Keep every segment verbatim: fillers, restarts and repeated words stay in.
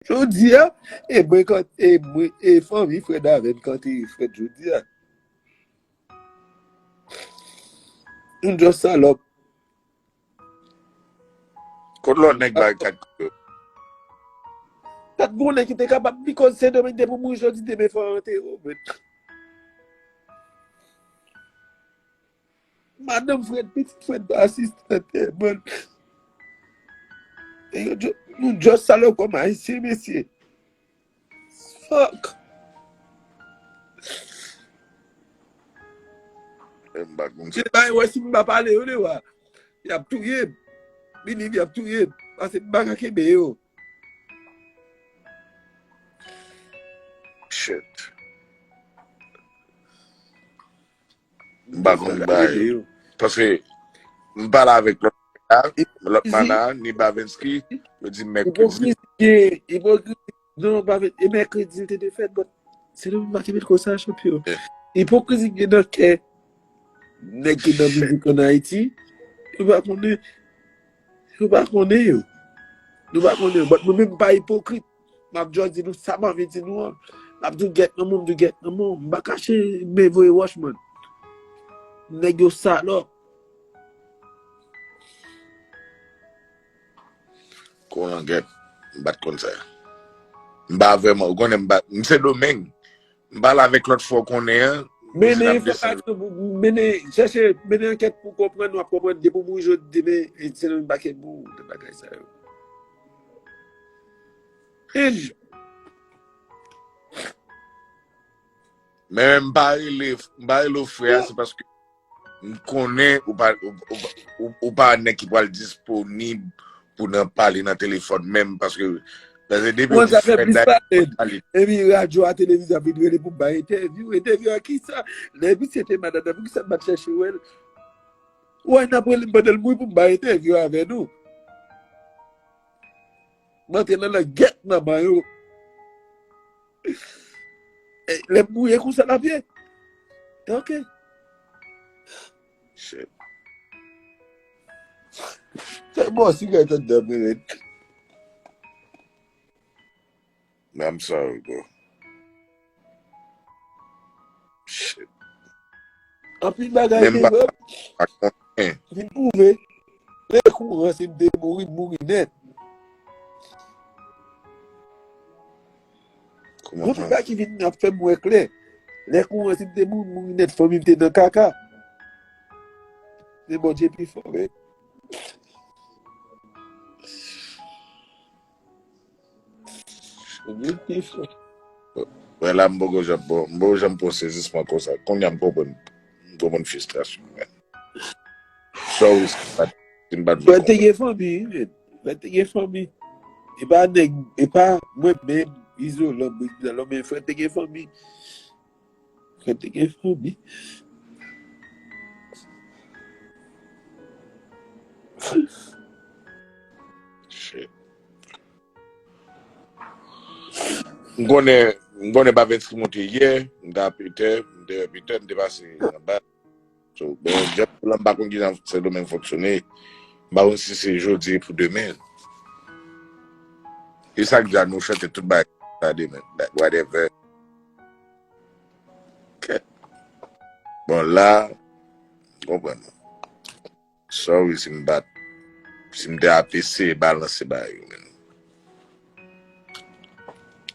Jodi a, e mwen kant, e mwen, e fanmi Fred avè m kante Fred jodi a. Nou just salòp. Kot lòt nèg bay kat koup yo? Kat gwo nèg ki te kapab, because Sendomeng te pou mouri jodi, demen fò yo antere w, men. Madanm Fred, pitit Fred, asistan tèman. E yo ju- nou just salòp kòm Ayisyen, mesye. Fuck. E m pa konn Se bay wè si m pa pale yo dewa. Y ap touye m. Bini, y ap touye m. Pase m pa ka kenbe yo. Shit. M pa konn bay. Paske m pale avèk lòt la, lòt mana, ni Bavenski, yo di mèkredi. Ipokrizi gen, ipokrizi. Non, Bavenski, e mèkredi l te dwe fèt, but se nou menm pa ki met konsa, chanpyon. Ipokrizi gen nan kè nèg ki nan mizik ann Ayiti, yo pa konnen, yo pa konnen yo. Nou pa konnen yo, but mwen menm m pa ipokrit. M ap just di nou sa m anvi di nou an. M ap di w gèt nan mwen, m di w gèt nan mwen. M pa kache men voye wòch, man. Nèg yo salòp. Konan gèt, m pa t konn sa. M pa vrèman, ou konnen m pa, m Sendomeng. M pale avèk lòt fwa w konnen an. Mennen enfòmasyon pou, mennen, chèche, mennen ankèt pou konprann, w ap konprann. Depi w mouri jodi, demen, se nan men pakèt pou w, de bagay sa yo. And Men m pa rele, m pa rele w frè a, se paske m konnen ou pa, ou, ou, ou, ou pa nèg ki pral disponib pou nan pale nan telefòn menm, paske, paske depi w Mwen di sa fè frè plis dayè pale. pale. Epi radyo a, televizyon ap vin rele pou m bay entèvyou. Entèvyou a kisa? Lè misye te malad la, poukisa m pa t chèche wè l? Wè, n ap rele m pandan l mouri pou m bay entèvyou avè nou. M antre nan langèt nan mayo. Eh, lè m mouye konsa l ap ye. Ok. Shit. Se bon, si gen tan dam rele. I'm sorry, bro. Shit. Anpil bagay Men m gen pa vre. pa konnen. Vin pwouve. Lè kouran, si m te mouri, m mouri nèt. Kouman Yon bagay ki vin ap fè m wè klè. Lè kouran, si m te mouri, m mouri nèt, fanmi m te nan kaka. Men Bondye pi fò, men. Bondye pi fò. Wè la, m poko janm, bon, m poko janm pran sezisman konsa. Kounye a m konprann, m konprann fristrasyon mwen. Sorry, si m pa t, si m pa t vle Frè te konprann. Gen fanmi, wi, men. Frè te gen fanmi. E pa nèg, e pa mwen menm, izolan, mwen izolan, men frè te gen fanmi. Frè te gen fanmi. Shit. M konnen, m konnen Bavenski monte yè, m te a Petè, m te a Petè, m te pase anba. So, bon, jan la m pa konn kijan Sendomeng fonksyone, m pa konn si se jodi pou demen. E sa k di a nou chante tout bagay sa demen, like, whatever. Ok. Bon, la, m konprann. Sorry si m pa t, si m te ap eseye balanse bagay yo, men.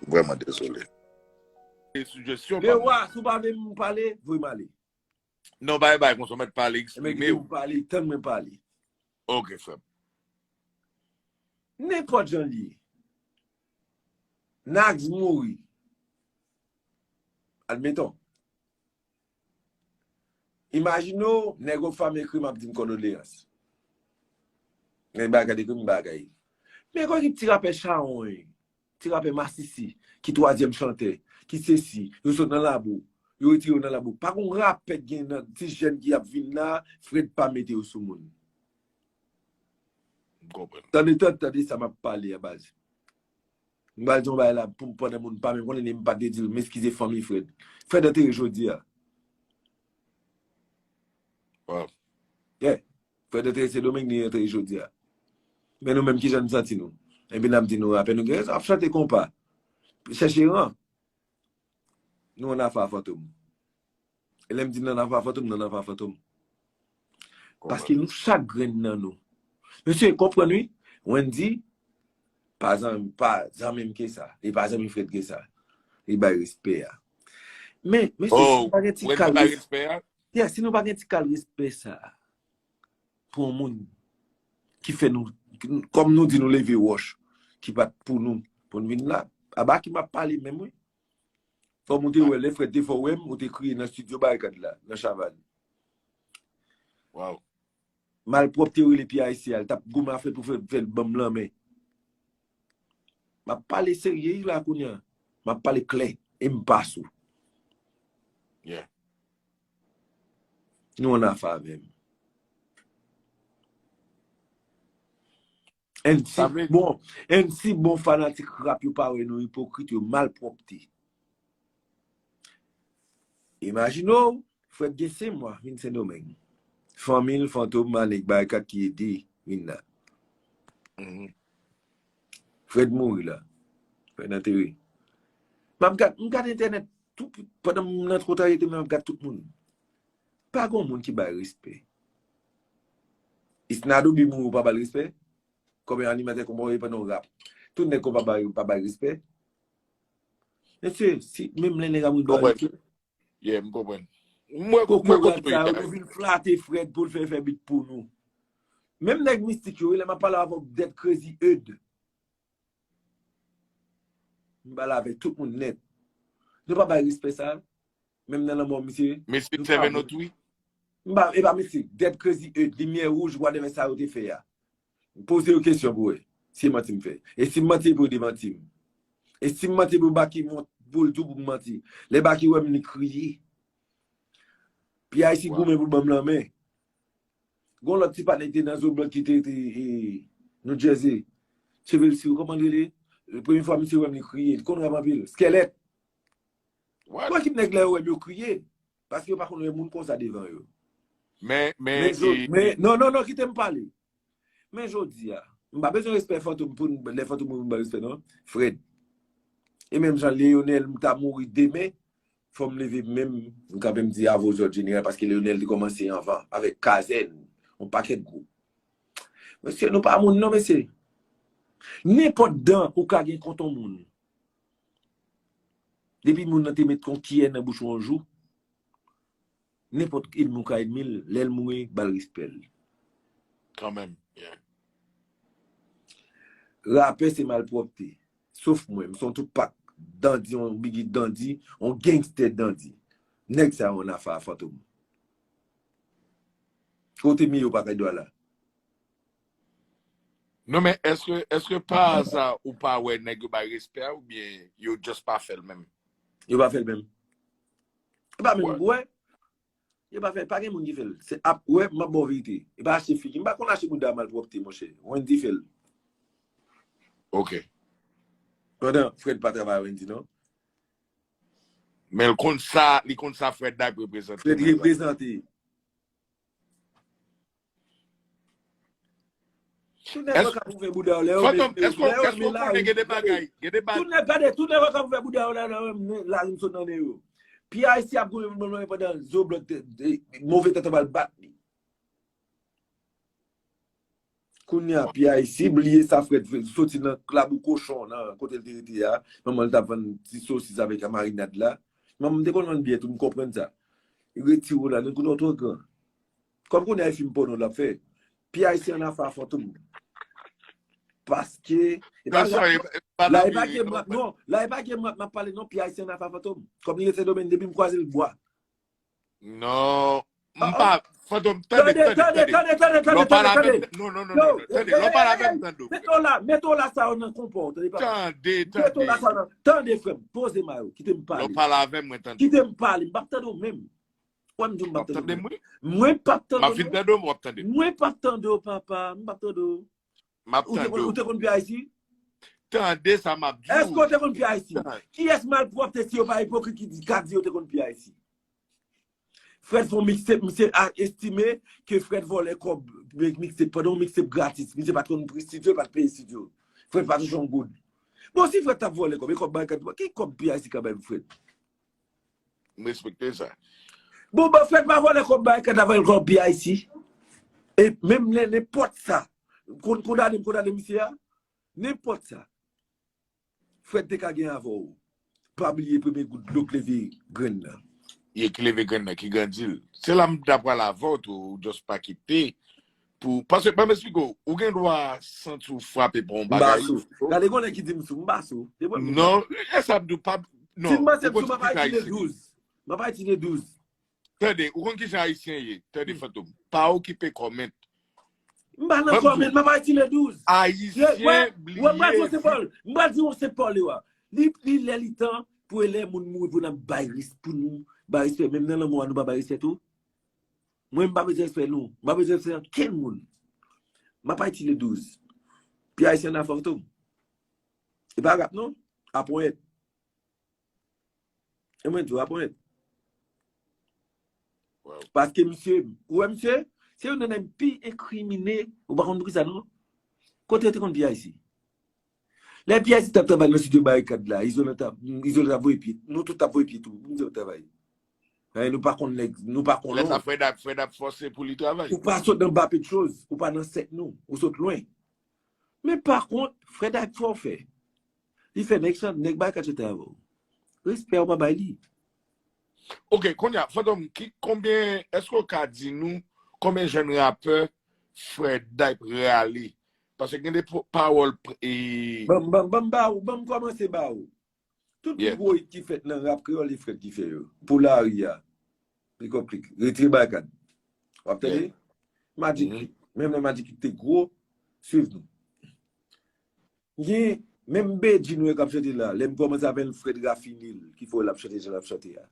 Vrèman dezole. E sijesyon Men wa, si w pa vle m pale, voye m ale. Non, bay bay, konsa w mèt pale, E men eksprime ki w. Ou pale, tann mwen pale. Ok, frè m. Nenpòt jan li ye. Nags mouri. Admeton. Imajine w, nèg Rockfam ekri m ap di m kondoleyans. Men bagay ekri m bagay. Men kon ki ti rapè chawony, ti rapè masisi, ki twazyèm chantè, ki sesi, yo sot nan labou, yo retire yo nan labou. Pa gon rapè k gen nan ti jèn ki ap vin la, Fred pa mete yo sou moun. M konprann. Tande, tande, tande sa m ap pale a baz. M pral di yon bagay la pou m pandan moun pa menm konnen li, m pa t vle di l, m eskize fanmi Fred. Fred antere jodi a. Wow. Yeah. Fred antere Sendomeng, li antere jodi a. Men nou menm kijan n santi nou? Epi n ap di nou rapè, nou gen rezon, ap chante konpa. Chèche ran. Nou ann afè a Fantom. E lè m di n ann afè a Fantom, n ann afè a Fantom. Paske nou chak grenn nan nou. Mesye, konprann wi. Wendy, pa zanmi, pa zanmi m ke sa. Li pa zanmi Fred ke sa. Li bay respè a. Men, mesye, si nou pa gen ti kal respè a, yeah, si nou pa gen ti kal respè sa a, pou yon moun ki fè nou, kòm nou di nou leve wòch, ki pa t pou nou, pou n vin la, aba ki m ap pale menm wi. Kòm ou te wè, lè Fred te fè w wè m, ou te kriye nan estidyo Barikad la, nan Chavann. Malpwòpte rele P I C a, l t ap goumen a Fred pou Fred fè l ban m lanmen. M ap pale serye wi la kounye a. M ap pale klè e m pa sou. Nou ann afè avè m. N C bon, N C bon fanatik rap yo pa wè nou ipokrit yo malpwòpte. Imajine w, Fred gen senk mwa vin Sendomeng. Fanmi l, Fantom, Manik, Barikat ki ede vin la. Fred mouri la. Fred antere. M ap gad, m gad entènèt tou, pandan m nan twotarete m ap gad tout moun. Pa gen moun ki bay respè. Isnado bi mouri ou pa ba l respè? Kòm yon animatè konpa w ye pandan w rap. Tout nèg konpa ba yo pa bay respè. Mesye, si menm lè nèg ap mouri ba respè. Yeah, m konprann. M wè, m wè kote w ye. Kokorat sa yo vin flate Fred pou l fè fè bit pou nou. Menm nèg mistik yo, wi, lè m ap pale avè w, Dead Crazy Eud. M pale avèk tout moun nèt. Nou pa bay respè sa. Menm nan lanmò misye. Misye sève nou tou wi. M pa, e pa misye. Dead Crazy Eud, limyè wouj, whatever sa yo te fè a. M poze yo kesyon pou wè si e manti m fè. E si m manti pou yo demanti m. E si m manti pou Baky mont, pou l di w pou m manti. Lè Baky wè m, li kriye. P I C goumen pou l ban m lanmen. Gon lòt ti patnè ki te nan Zo Blòd ki te, te e, New Jersey. Cheve l si w, kòman l rele? Premye fwa misye wè m, li kriye. Li konn rap anpil. Skèlèt. Bon, ekip nèg la yo wè m, yo kriye. Paske yo pa konn wè moun konsa devan yo. Men, men, men, men, non, non, non, kite m pale. Men jodi a, m pa bezwen respè Fantom pou n, lè Fantom mouri m ba respè non. Fred. E menm jan Leonel, m ta mouri demen, fò m leve menm, m kanpe m di avo zòd jeneral, paske Leonel te kòmanse anvan, avèk Kazèn, yon pakèt gwoup. Mesye, nou pa moun non, mesye. Nenpòt dan ou ka gen kont yon moun. Depi moun nan te met yon kiyè nan bouch ou yon jou, nenpòt ènmi w ka ènmi l, lè l mouri, ba l respè l. Kanmenm, yeah. Rapè se malpwòpte. Sof mwen, m se yon toupak. Dandi, yon bigi dandi, yon gangstè dandi. Nèg sa yo ann afè a Fantom. Kote miye w pa kay dwa la? Non, men èske, èske pa aza ou pa wè nèg yo bay respè a oubyen yo just pa fè l menm? Yo pa fè l menm. E pa menm, wè. Yo pa fè l, pa gen moun ki fè l. Se ap, wè, m ap ba w verite. E pa achte figi. M pa konn achte bouda malpwòpte, monchè. Wendy fè l. Ok. Pandan Fred pa travay Wendy, non? Men l konn sa, li konn sa Fred ap reprezante. Fred reprezante. Tout nèg yo ka ouvè bouda yo lè yo Fantom, èske w konnen gen de bagay, gen de bagay? Tout nèg, gade, tout nèg yo ka ouvè bouda yo lè yo lari m sot nan nen yo. P I C ap goumen pou l manje pandan Zo Blòd, move tèt anba l bat li. Kounye a, P I C bliye sa Fred soti nan klabou kochon nan kote l te rete a. Manman l t ap vann ti sosis avèk marinad la. Manman m te konn vann byè tou, m konprann sa. Retire w la, nou konnen w twò gran. Kòm kounye a e fim pòno l ap fè, P I C ann afè a Fantom. Paske, e pa la, la e pa gen m ap, non, la e pa gen m ap, m ap pale non, P I C ann afè a Fantom. Kòm li ret Sendomeng, depi m kwaze l bwa. Non, m pa, Fantom, tande, tande, tande, tande, tande, tande, tande, tande. Non, non, non, non, tande, lè w pale avè m, tande w. Mete w la, mete w la sa yo nan konpò, tande papa. Tande, tande. Mete w la sa yo nan, tande frè m, poze mayo, kite m pale. Lè w pale avè m, mwen tande w. Kite m pale, m p ap tande w menm. Wè m di w m p ap tande w menm. Mwen p ap tande w non. M ap fin tande w, m p ap tande w. Mwen p ap tande w, papa, m p ap tande w. M ap tande w. Ou te konn P I C? Tande sa m ap di w. Èske w te konn P I C? Kiyès malpwòpte si yo pa ipokrit ki di, ka di yo te konn P I C? Fred fè yon mixtape, misye a estime ke Fred vòlè kòb mixtape, pandan yon mixtape gratis, misye pa t konn pri estidyo, pa t peye estidyo. Frèd pa touche yon goud. Bon, si Frèd t ap vòlè kòb, e kòb Barikad, ki kòb P I C ka bay pou Frèd? M respekte sa. Bon, bon, Frèd pa vòlè kòb Barikad, la vòlè kòb P I C. E menm lè nenpòt sa, kon kondane m, kondane misye a, nenpòt sa Frèd te ka gen avè w. Pa bliye premye gout dlo k leve grenn nan. Ye ki leve grenn nan, ki grandi l. Se la m ta pral avè w tou, ou just pa kite pou, paske, ban m esplike w, ou gen dwa santi w frape pa yon bagay. M pa sou. Gade, gon nèg ki di m sou, m pa sou. Non, e sa m di w, pa, non. Si m panse m sou, m ap Ayiti de douz. M ap Ayiti de douz. Tande, ou konn kijan Ayisyen ye. Tande, Fantom. Pa okipe comment. M pa nan comment, m ap Ayiti le douz. Ayisyen bliye. M pral di w se pòl. M pral di w se pòl yo a. Li, li lè li tan pou e lè moun mouri pou n ap bay res-, pou nou bay respè. Menm nan lanmò a, nou pa bay respè tou. Mwen, m pa bezwen respè nou. M pa bezwen respè ankenn moun. M ap Ayiti le douz. Pi Ayisyen nan Fantom. E pa rap non. Aponyèt. E mwen di w, aponyèt. Paske misye, ou wè misye, se youn nan nèg pi enkrimine, ou pa konn poukisa non. Kote yo te konn P I C? Lè P I C t ap travay nan estidyo Barikad la, Izolan t ap, Izolan t ap voye pye, nou tout t ap voye pye tou, pou misye travay. Paske nou pa konn nèg, nou pa konn non. Lè sa Frèd ap, Frèd ap fòse pou li travay. Ou pa sot nan Bapetchoz, ou pa nan sèk nou, ou sot lwen. Men pa kont, Frèd ap fè w fè. Li fè nèg chante, nèg Barikad chante avè w. Respè w pa bay li. Ok, kounye a, Fantom, ki, konbyen, èske w ka di nou konbyen jèn rapè Frèd Dype rale? Paske gen de pawòl e. Ban m, ban m, ban m ba ou, ban m kòmanse ba ou. Tout pi gwo hit ki fèt nan rap kreyòl, e Frèd ki fè yo. Pou lari a. Pik ap klik. Retire Barikad. W ap tande? Magic Click. Menm lè Magic Click te gwo, swiv nou. Gen menm Bedjine ou wè k ap chante la. Lè m kòmanse avè l, Frèd rafine l, ki fè w l ap chante jan l ap chante a.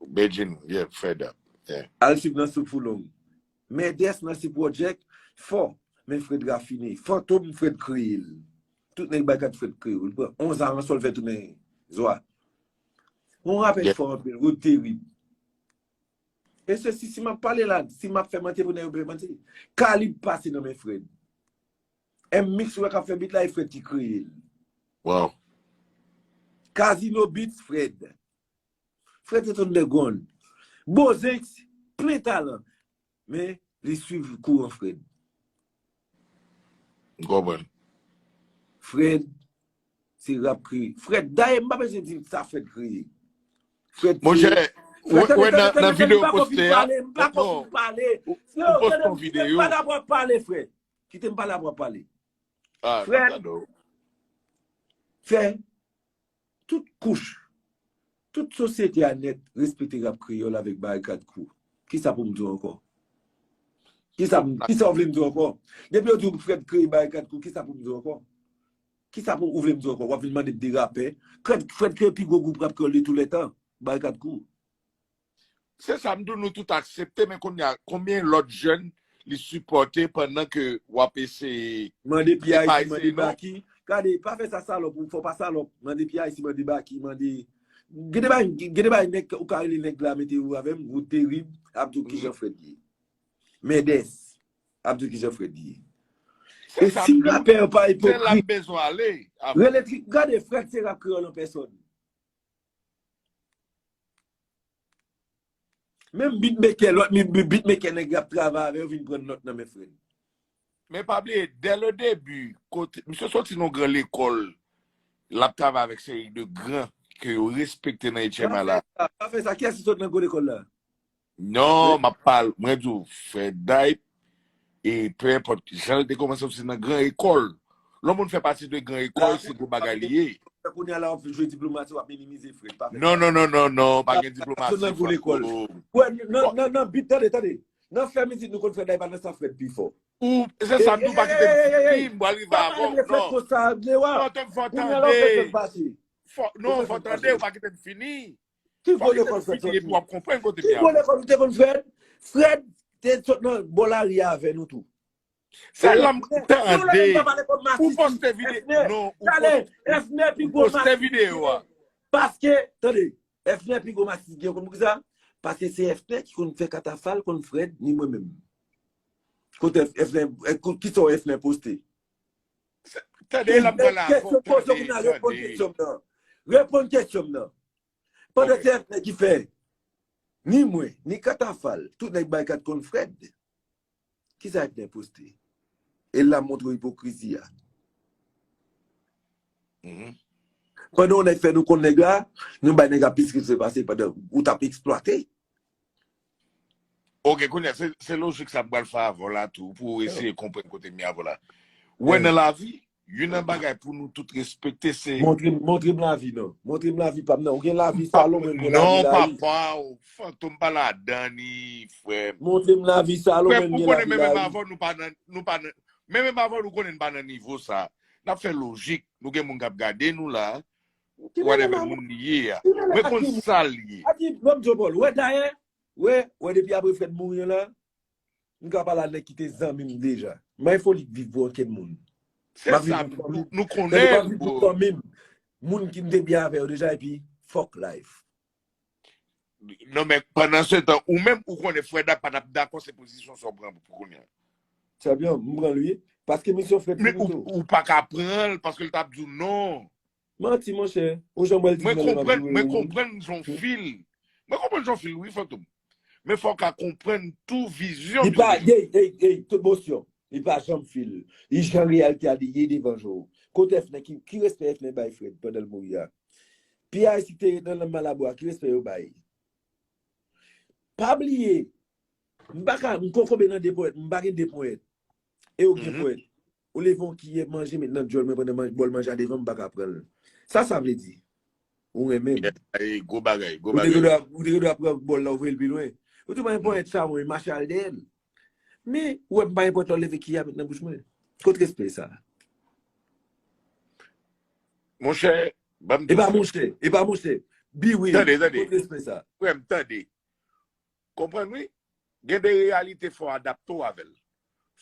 Bedjine, yeah, Frèd ap. Yeah. Al swiv nan Soup Foulon. Mèdès nan Sip Project, fò, men Frèd rafine. Fantom, Frèd kreye l. Tout nèg Barikad Frèd kreye l. Li pran onz aransò l fè tounen zwa. Yon rapè fò anpil, Rod Terib. E se si, si m ap pale la, si m ap fè manti pou nèg yo pè manti. Kalib pase nan men Frèd. M-Mix ou wè k ap fè bit la, e Frèd ki kreye l. Wow. Casino Beats, Frèd. Frèd se t on the ground. Bozenx, plen talan. Men, li swiv kouran Frèd. M konprann. Frèd, se rap kreye. Frèd, dayè, m pa bezwen di sa Frèd kreye. Frèd kreye. Monchè, ou wè nan videyo w poste a. M pa konn fin pale. Ou poste yon videyo. Kite m pale apre w ap pale, frè. Kite m pale apre w ap pale. Frèd, fè tout kouch, tout sosyete a nèt respekte rap kreyòl avèk Barikad Crew. Kisa pou m di w ankò? Kisa, kisa w vle m di w ankò? Depi yo di w Frèd kreye Barikad Crew, kisa pou m di w ankò? Kisa pou ou vle m di w ankò? W ap vin mande m de rapè? Frèd, Frèd kreye pi gwo gwoup rap kreyòl de tou lè tan, Barikad Crew. Se sa m di w, nou tout aksepte, men kounye a, konbyen lòt jèn li sipòte pandan ke w ap eseye. Mande P I C, mande Baky. Gade, pa fè sa salòp, ou fò pa salòp. Mande P I C, mande Baky, mande. Gen de bagay, gen de bagay nèg, ou ka rele nèg la, mete ou avè m, Rod Terib, Abdou kijan Frèd ye. Mèdès, Abdou kijan Frèd ye. E si rapè yo pa ipokrit, rele, gade, Frèd se rap kreyòl an pèsòn. Menm beatmaker, lòt beatmaker nèg y ap travay avè yo vin pran nòt nan men Frèd. Men pa bliye, dès le début, kote misye soti nan gran lekòl, l ap travay avèk seri de gran ke yo respekte nan H M A la. Pa fè sa, pa fè sa. Kiyès ki sot nan gwo lekòl la? Non, m ap pale, mwen di w, Frèd Dype, e pe enpòt jan l te kòmanse, se nan gran ekòl. Lè yon moun fè pati de gran ekòl, se gwo bagay li ye. Kounye a la, w ap jwe diplomasi, w ap minimize Frèd. Pa fè sa. Non, non, non, non, non, pa gen diplomasi. Nan gwo lekòl. Wè, nan, nan, nan bit, tande, tande. Nan fè mizik, nou konn Frèd Dype pa nan sa Frèd pi fò. Ou, se sa m di w, pa kite m fini, m pral rive avè w. Non. Non, fò tande. Non, fò tande, ou pa kite m fini. Ki gwo lekòl Frèd soti? Ki gwo lekòl ou te konn Frèd? Frèd te sot nan bò lari a avè nou tou. Se la m tande. Ou poste videyo. Non, ou poste videyo a. Paske, tande, Efner pi gwo masis gen, konn poukisa? Paske se Efner ki konn fè Katafal, konn Frèd, ni mwen menm. Kote Efner, kisa Efner poste? Tande, l ap pran lajan. Kesyon poze w, tande, tande. Reponn kesyon m nan. Reponn kesyon m nan. Pandan se F N ki fè, ni mwen, ni Katafal, tout nèg Barikat konn Fred. Kisa F N poste? E l ap montre w ipokrizi a. Pandan yon nèg fè nou konn nèg la, nou bay nèg la plis ke se pase pandan ou t ap eksplwate. Ok, kounye a, se, se lojik sa m pral fè avè w la tou, pou w eseye konprann kote m ye avè w la. Ou wè nan lavi, youn nan bagay pou nou tout respekte se... Montre m, montre m lavi non. Montre m lavi pa m nan. Ou gen lavi Salomon, gen lavi Laïs. Non, papa, Fantom pa ladan ni, frè m. Montre m lavi Salomon, gen lavi Laïs. Frè m, ou konnen menm avè w, nou pa nan, nou pa nan, menm avè w, nou konnen n pa nan nivo sa. N ap fè lojik. Nou gen moun k ap gade nou la. Whatever moun li ye a. Mwen konn sa l ye. Ati, ban m di w, Paul, wè dayè, wè, wè depi apre Fred mouri an la, m ka pale a nèg ki te zanmi m deja. M pa gen foli k viv pou okenn moun. Se sa, nou, nou konnen, bro. Moun ki m te byen avè yo deja, epi fuck life. Non, men pandan se tan, ou menm, ou konnen Fred la pa t ap dakò, se pozisyon sa w pran pou kounye a. Trè byen, m pran l wi. Paske misyon Fred fini tou. Men ou, ou pa ka pran l, paske l t ap di w non. Manti, monchè. Ou janm wè l di mwen lè m ap joure. Mwen konprann jan w fil. Mwen konprann jan w fil, wi, Fantom. Men fò w ka konprann tou vizyon. Li pa, ey, ey, ey, tout bosyon. Li pa janm fil. Li jan reyalite a li ye devan je w. Kote F N, ki, ki respè F N bay Fred pandan l mouri a? P I C te nan, nan Malabo a, ki respè yo bay? Pa bliye, m pa ka, m konkonbe nan de ponyèt, m pa gen de ponyèt. E ou gen ponyèt. Ou leve yon kiyè manje met nan dyòl mwen pandan man-, bòl manje a devan m, m pa ka pran l. Sa sa vle di? Ou renmen m. Ey, gwo bagay, gwo bagay. Ou te gen dwa, ou te gen dwa pran bòl la, ou voye l pi lwen. Ou di mwen ponyèt sa, mwen mache al dèyè l. Men, ou wè m pa gen ponyèt la, ou leve kiyè a met nan bouch mwen. Kot respè sa? Monchè, ban m di w sa. E pa monchè, e pa monchè. Be real. Tande, tande. Kot respè sa? Frè m, tande. Konprann wi. Gen de reyalite fò w adapte w avè l.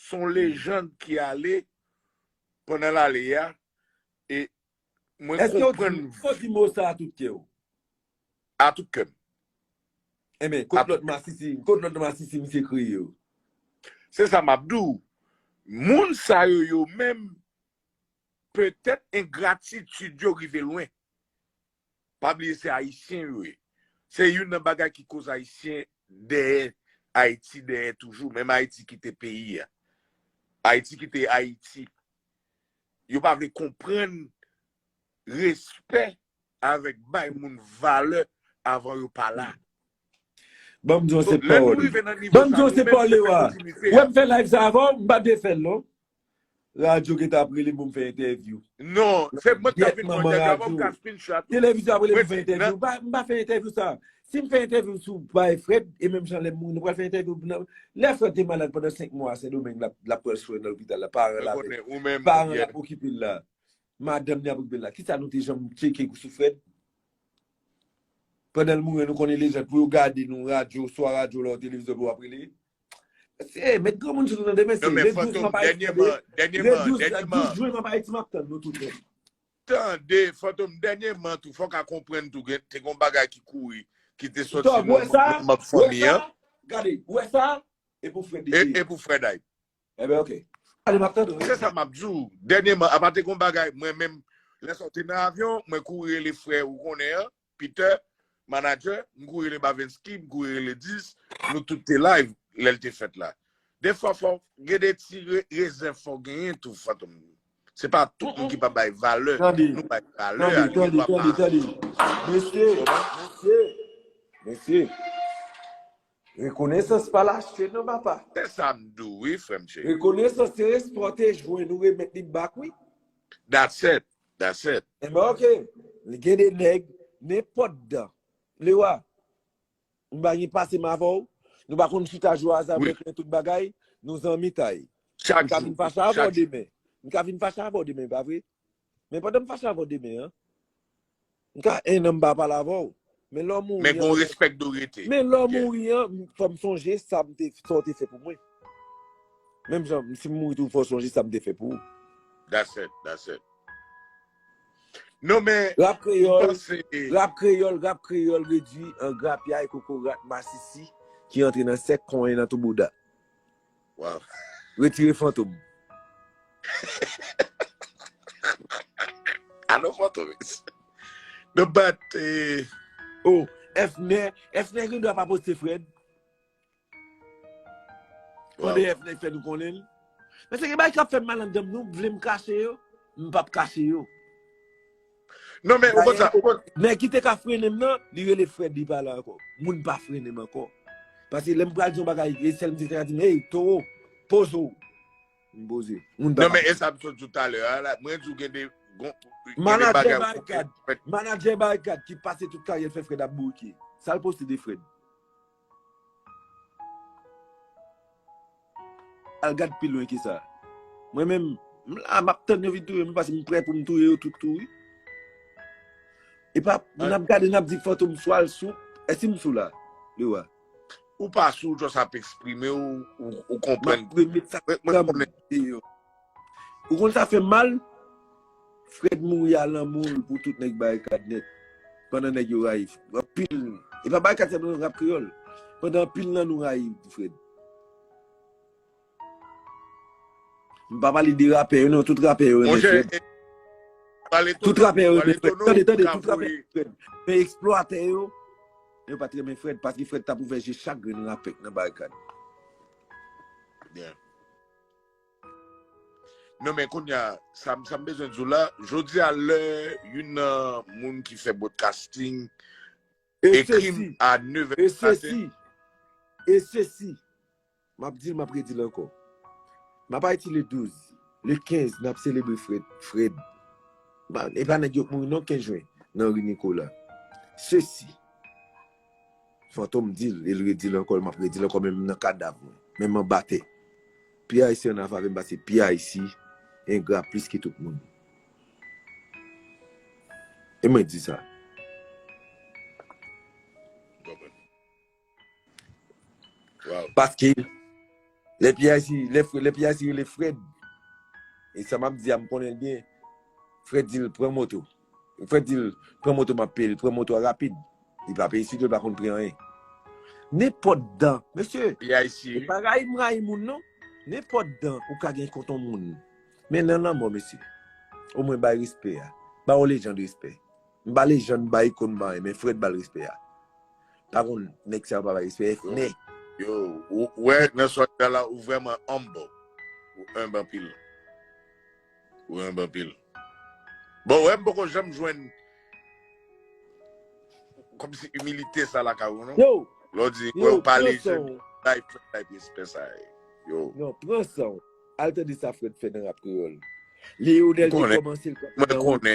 Se yon lejann ki ale pandan l ale a, e mwen konprann. Èske w di, w di mo sa a tout kè w? A tout kè m. Enben, kot lòt masisi, kot lòt masisi misye kreye yo? Se sa m ap di w. Moun sa yo, yo menm, petèt engratitid yo rive lwen. Pa bliye se Ayisyen yo ye. Se youn nan bagay ki koz Ayisyen dèyè Ayiti, dèyè toujou. Menm Ayiti kite peyi a. Ayiti kite Ayiti. Yo pa vle konprann respè avèk bay moun valè avan yo pa la. Ban m di w se pawòl. Ban m di w se pawòl, Lewa. Ou wè m fè live sa avan, m pa t vle fè l non. Radyo gentan ap rele m pou m fè entèvyou. Non, se mwen k t ap vin fè entèvyou avan, m ka screenshot. Televizyon ap rele m pou m fè entèvyou. M pa, m pa fè entèvyou sa. Si m fè entèvyou sou bay Fred, e menm jan lè m mouri, nou pral fè entèvyou nan, lè Fred te malad pandan senk mwa a Sendomeng, l ap, l ap pran swen nan lopital la, paran l ap, paran l ap okipe l la. Madanm li ap okipe l la. Kisa nou te janm tcheke sou Fred? Pandan l mouri, nou konnen lejand pou yo gade nou radyo, swa radyo la, televizyon pou w ap rele. Mesye, met granmoun sou nou tande, mesye. Le douz m ap Ayiti, tande. Le douz, douz jen m ap Ayiti, m ap tann nou tout menm. Tande, Fantom, dènyèman tou, fò w ka konprann tou, gen, te gen yon bagay ki kouri, ki te soti nan, nan, nan fanmi an. Gade, ou wè sa? E pou Fred li te ye. E pou Fred Hype. Enben, ok. Ale, m ap tande w. Se sa m ap di w. Dènyèman, apa te gen yon bagay, mwen menm, lè sa w te nan avyon, mwen kouri rele frè ou konnen an, Peter, manager, m kouri rele Bavenski, m kouri rele Dis, nou tout te live lè l te fèt la. Defwa fò gen de ti re-, rezèv fò genyen tou, Fantom. Se pa tout moun ki pa bay valè. Nou bay valè a, nou pa. Mesye, mesye, mesye. Rekonesans pa l achte non, papa. Se sa m di w, wi, frè m cheri. Rekonesans se respè w te jwenn, ou remèt li bak, wi. That's it. That's it. Enben, ok. Gen de nèg, nenpòt dan. Lewa, m pa gen pase m avè w. Nou pa konn chita jou aza, mwen konnen tout bagay. Nou zanmitay. M ka vin fache avè w demen. M ka vin fache avè w demen, pa vre? Men pandan m fache avè w demen an, m ka en an m pa pale avè w. Men lè w mouri an, men gon respè k dwe rete. Men lè w mouri an, fò m sonje sa m te, sa w te fè pou mwen. Menm jan, si m mouri tou, fò w sonje sa m te fè pou ou. That's it, that's it. Non, men, rap kreyòl, rap kreyòl, rap kreyòl redui an grapyay, kokorat, masisi ki antre nan sèk, konyen nan tou bouda. Wow. Retire Fantom. Alò, Fòtomis. Non, but, eh, oh, Efner, Efner gen dwa pa poste Fred. Kote Efner fè nou konnen l. Men se gen bagay k ap fè m mal anndan m, nou vle m kache yo, m p ap kache yo. Non, men ou konn sa, ou konn. Nèg ki te ka frennen m nan, li rele Fred, li pa la ankò. Moun pa frennen m ankò. Paske lè m pral di yon bagay, e sèl m di, te ka di m, hey, Towo, poze w. M poze. Moun pa. Non, men e sa m sot di w talè a la, mwen di w gen de, gon, gen de bagay ou konprann. Manadjè Barikad ki pase tout karyè l fè Fred ap bouke. Sa l poste de Fred? Al gad pi lwen ke sa. Mwen menm, m la, m ap tann yo vin touye m, paske m prè pou m touye yo tout tou, wi. E pa, n ap gade, n ap di Fòtomis sou al sou, èske m sou la? Lewa. Ou pa sou, just ap eksprime w, ou, ou konprann. M ap remèt sa mwen, mwen konnen deyò. Ou konn sa fè m mal? Fred mouri a lanmou l pou tout nèg Barikad nèt. Pandan nèg yo rayi anpil. E pa Barikad sèlman, rap kreyòl. Pandan anpil nan nou rayi Fred. M pa pale de rapè yo, non, tout rapè yo renmen Fred. Tout rapè yo renmen Fred. Tande, tande, tout rapè yo renmen Fred. Men eksplwatè yo, yo pa t renmen Fred, paske Fred t ap ouvè je chak grenn rapè k nan Barikad. Non, men kounye a, sa, sa m bezwen di w la, jodi a, lè youn nan moun ki fè broadcasting ekri m a nèf è maten. E sesi, m ap di l, m ap redi l ankò. M ap Ayiti le douz, le kenz, n ap selebre Fred. Fred. E pa nèg yo k mouri non kenz jen nan ri Nikola. Sesi. Fantom di l, e l redi l ankò, m ap redi l ankò, menm nan kadav mwen, menm anba tè. P I C ann avè m pase P I C engra plis ke tout moun. E mwen di sa. Paske lè P I C, lè, lè P I C rele Fred, e sa m ap di a, m konnen l byen. Fred di l, pran moto. Fred di l, pran moto, m ap peye l, pran moto a rapid. Li pa peye studio, li pa konn peye anyen. Nenpòt dan, mesye, e pa rayi m rayi moun, non. Nenpòt dan ou ka gen kont yon moun. Men nan lanmò, mesye, omwen bay respè a. Ba yon lejann respè. M ba lejann, m ba ikòn, m ba anyen, men Fred ba l respè a. Pa konn nèg sa yo pa bay respè, Efner. Yo, ou wè, nan sa w di a la, ou vrèman humble. Ou humble anpil. Ou humble anpil. Bon, wè, m poko janm jwenn kòmsi imilite sa lakay ou, non? Yo! Lè w di, wè, ou pale jèn, bay Fred, bay respè sa. Yo. Non, pran san w. Al tande sa Fred fè nan rap kreyòl. Leonel te kòmanse l kanpe nan wout.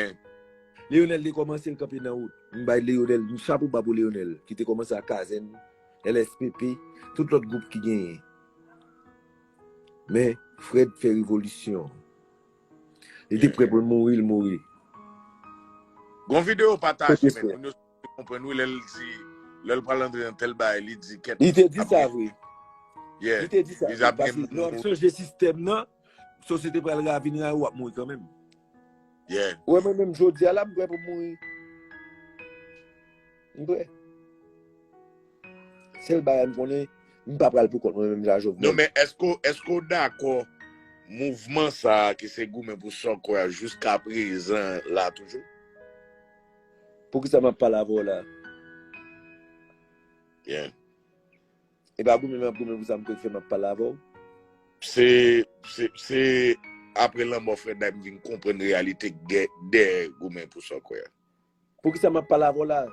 Leonel te kòmanse l kanpe nan wout. M bay Leonel, m chapo ba pou Leonel, ki te kòmanse ak Kazèn, L S P P, tout lòt gwoup ki genyen. Men, Fred fè revolisyon. Li te prè pou l mouri, l mouri. Gon videyo pataje, men moun yo konprann wi, lè l di, lè l pral antre nan tèl bagay, li di kèt. Li te di sa vre. Li te di sa vre, paske lè w ap chanje sistèm nan, sosyete pral ravin ray ou, w ap mouri kanmenm. Ou wè mwen menm jodi a la, m prè pou m mouri. M prè. Sèl bagay m konnen, m pa pral pou kont mwen menm jan Jovenel. Non, men èske, èske w dakò mouvman sa a ki se goumen pou sa w kwè a jiskaprezan la toujou? Poukisa m ap pale avè w la? Byen. E pa goumen m ap goumen pou sa m kwè k fè m ap pale avè w? Se, se, se apre lanmò Frèd la m vin konprann reyalite k dèyè goumen pou sa w kwè a. Poukisa m ap pale avè w la?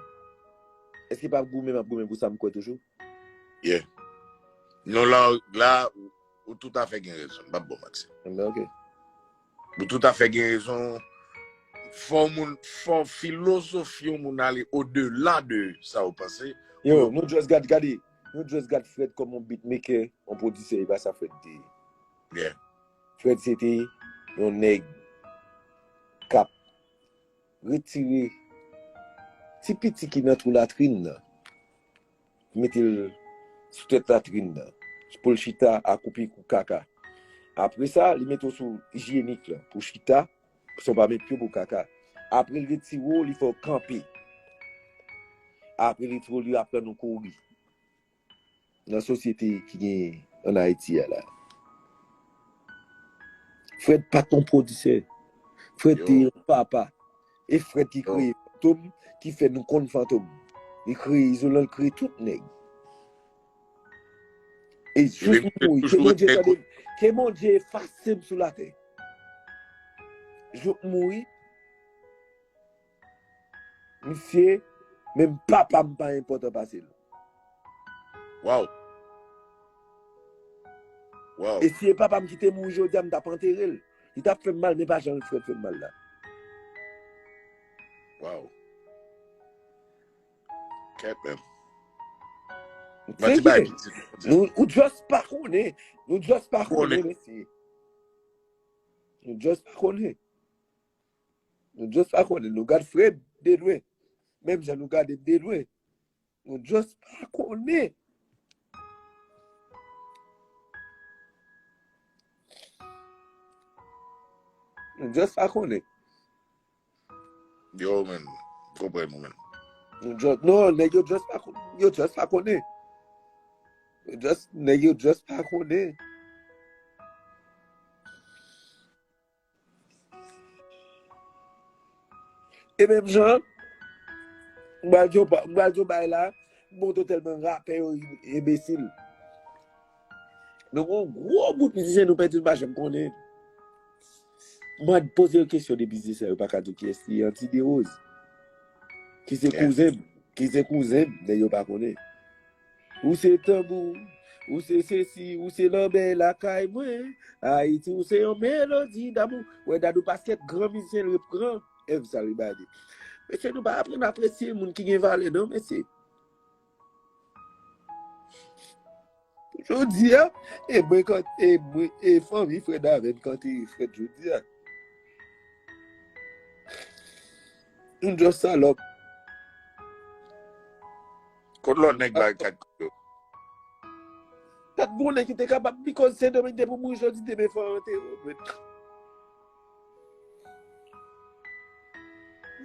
Èske pa goumen m ap goumen pou sa m kwè toujou? Yeah. Non, la, la, ou toutafè gen rezon. M p ap ba w manti. Ebyen, ok. Ou toutafè gen rezon. Fò moun, fò filozofi yon moun ale odela de sa ou panse. Yo, nou just gad, gade. Nou just gad Frèd kòm yon beatmaker, yon pwodisè, e pa sa Frèd te ye. Yeah. Frèd se te yon nèg k ap retire ti piti ki nan twou latrin nan, mete l sou tèt latrin nan, pou l chita akoupi kou kaka. Apre sa, li mete w sou ijyenik lan, pou chita, san w pa met pye w pou kaka. Apre l retire w, li fè w kanpe. Apre l retire w, li aprann ou kouri. Nan sosyete ki genyen ann Ayiti a la. Frèd pa t yon pwodisè. Fred te yon papa. E Fred ki kreye Fantom, ki fè nou konn Fantom. Li kreye Izolan, li kreye tout nèg. E jous m mouri, ke Bondye tande m, ke Bondye efase m sou latè. Jou m mouri, misye, menm papa m pa enpòtan pase l. Wow. Wow. E si e papa m ki te mouri jodi a, m t ap antere l. Li t ap fè m mal, men pa jan Fred fè m mal la. Wow. Kèt menm. Mwen ti bay piti. Nou, ou just pa konnen. Nou just pa konnen, mesye. Nou just pa konnen. Nou just pa konnen. Nou gad Fred de lwen. Menm jan nou gade m de lwen. Nou just pa konnen. Nou just pa konnen. Yo, men. Konprann ou, men. Nou just, non, nèg yo just pa konnen. Yo just pa konnen. Yo just, nèg yo just pa konnen. E menm jan, m pral di w pa- m pral di w bagay la, m montre w tèlman rapè yo enbesil. Nou gon gwo bout mizisyen nou pèdi nou pa janm konnen. M pral poze yo kesyon de biznis la, yo pa ka di w kiyès li ye, Anti Derose. Ki se kouzen m, ki se kouzen m, men yo pa konnen. Ou se tanbou, ou se sesi, ou se lanbè lakay mwen. Ayiti, ou se yon melodi damou. Wè, Dadou Pasquet, gran mizisyen, l rep gran. Èv sa, li bade. Mesye, nou pa aprann apresye moun ki gen valè, non, mesye. Jodi a, e mwen kant, e mwen, e fanmi Fred avè m kante Fred jodi a. Nou just salòp. Kot lòt nèg bay kat yo? Kat bon nèg ki te kapab, because Sendomeng te pou mouri jodi, demen fò antere w.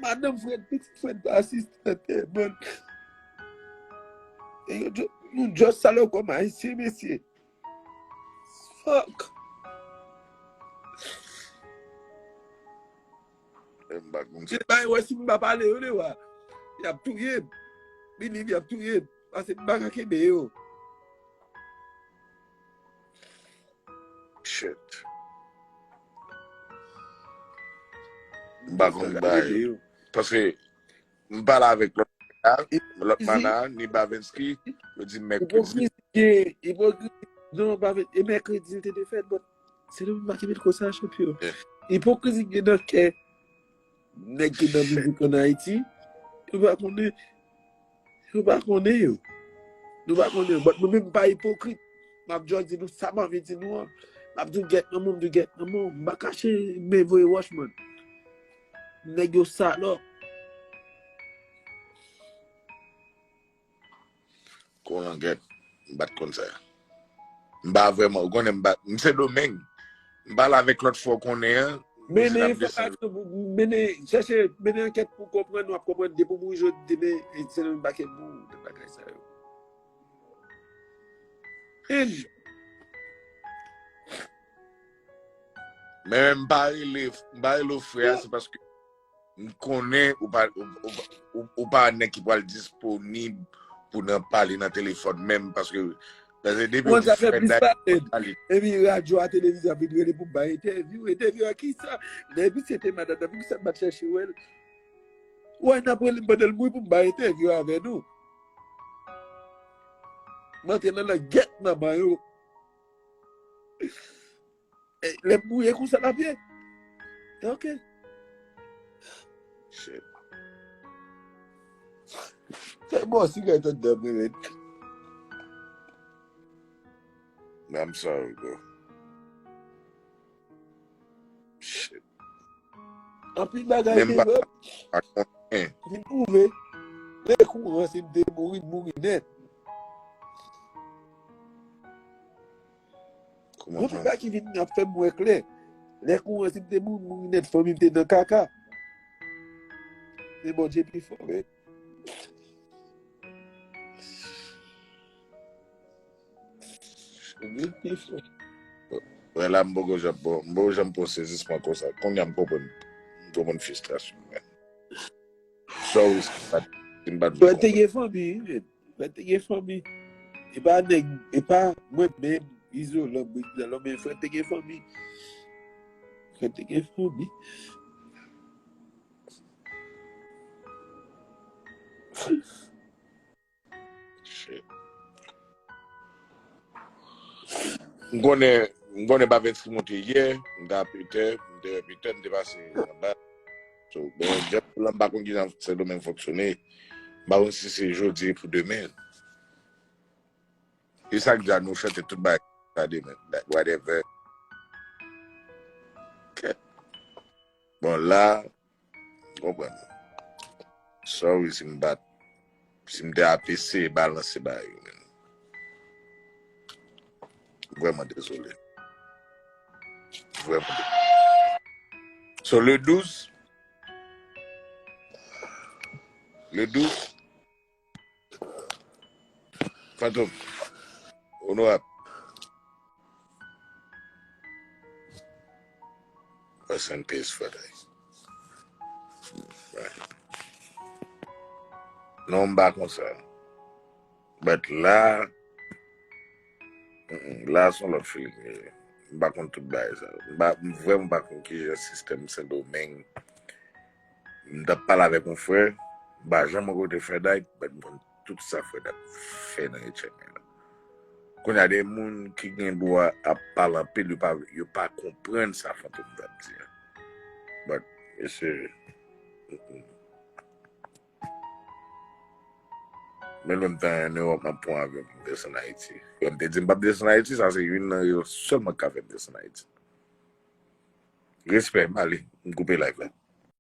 Madanm Fred, pitit Fred pa asiste nan antèman. E yo, nou just salòp kòm Ayisyen, mesye. Fuck. M pa konn Se bay wè si m pa pale yo dewa. Y ap touye m. Believe y ap touye m. Pase m pa ka kenbe yo. Shit. M pa konn bay. Paske m pale avèk lòt la, lòt mana, ni Bavenski, yo di mèkredi. Ipokrizi, ipokrizi. Non, Bavenski, e mèkredi l te te fèt, but se nou menm ki met konsa, chanpyon. Ipokrizi gen nan kè nèg ki nan mizik ann Ayiti, yo pa konnen. Yo pa konnen yo. Nou pa konnen yo. But mwen menm m pa ipokrit. M ap just di nou sa m anvi di nou an. M ap di w gèt nan mwen, m di w gèt nan mwen. M pa kache men voye wòch, man. Nèg yo salòp. Kon langèt, m pa t konn sa. M pa vrèman, ou konnen m pa, m Sendomeng. M pale avèk lòt fwa w konnen an. Mennen enfòmasyon pou, mennen, chèche, mennen ankèt pou konprann, w ap konprann depi w mouri jodi, demen, e, se nan yon pakèt moun, nan bagay sa yo. And Men m pa rele, m pa rele w frè a, se paske m konnen ou pa, ou, ou, ou, ou pa nèg ki pral disponib pou nan pale nan telefòn menm, paske, paske depi ou di frè Dayou, epi radyo a, televizyon ap vin rele pou m bay entèvyou. Entèvyou a kisa? Lè misye te malad la, poukisa m pa t chèche wè l? Ou wè n ap rele m pandan l mouri pou m bay entèvyou avè nou. M antre nan langèt manman yo. Lè m mouye konsa l ap ye. Ok. Shit. Fè bò sigay anndan mwen menm. I'm sorry, bro. Shit. Anpil bagay te vre. Vin pwouve. Lè kouran si m te mouri, m mouri nèt. Yon bagay ki vin ap fè m wè klè. Lè kouran si m te mouri, m mouri nèt, fanmi m te nan kaka. Se Bondye pi fò, men. Bondye pi fò. Wè la m poko janm bon, m poko janm pran sezisman konsa. Kounye a m konprann. Gwo moun fistrasyon, men. Sorry, si m pa t, si m pa t Fred te gen fanmi, wi, men. Fred te gen fanmi. E pa nèg, e pa mwen menm, izolan, mwen ki nan lòm, men Fred te gen fanmi. Fred te gen fanmi. Shit. M konnen, m konnen pa Venski monte yè, m ta Petè, m te wè Petè, m te pase anba. So, bon, jèp la, m pa konn kijan Sendomeng fonksyone. M pa konn si se jodi pou demen. E sa k di a nou chante tout bagay sa demen, like, whatever. Ok. Bon, la, w konprann. Sorry si m pa t, si m te ap eseye balanse bagay yo, men. Vrèman dezole. Vrèman dezole. So, le douz, le douz, Fantom, onorab. Rest in peace, Frederick. Non, m pa konsa. But la, mm, mm, la se yon lòt feeling. M pa konn tout bagay sa. M pa, m vrèman pa konn kijan sistèm Sendomeng. M t ap pale avèk yon frè, m pa janm rankontre Fred Dyke, but m konn tout sa Fred ap fè nan H M I la. Kounye a, de moun ki gen dwa ap pale anpil, yo pa, yo pa konprann sa Fantom t ap di a. But, mesye, mm, mm. Men lè m t an Ewòp, m ap pran avyon pou m desann Ayiti. Lè m te di m p ap desann Ayiti, sa se youn nan rezon sèlman k ka fè m desann Ayiti. Respè, m ale, m koupe live la.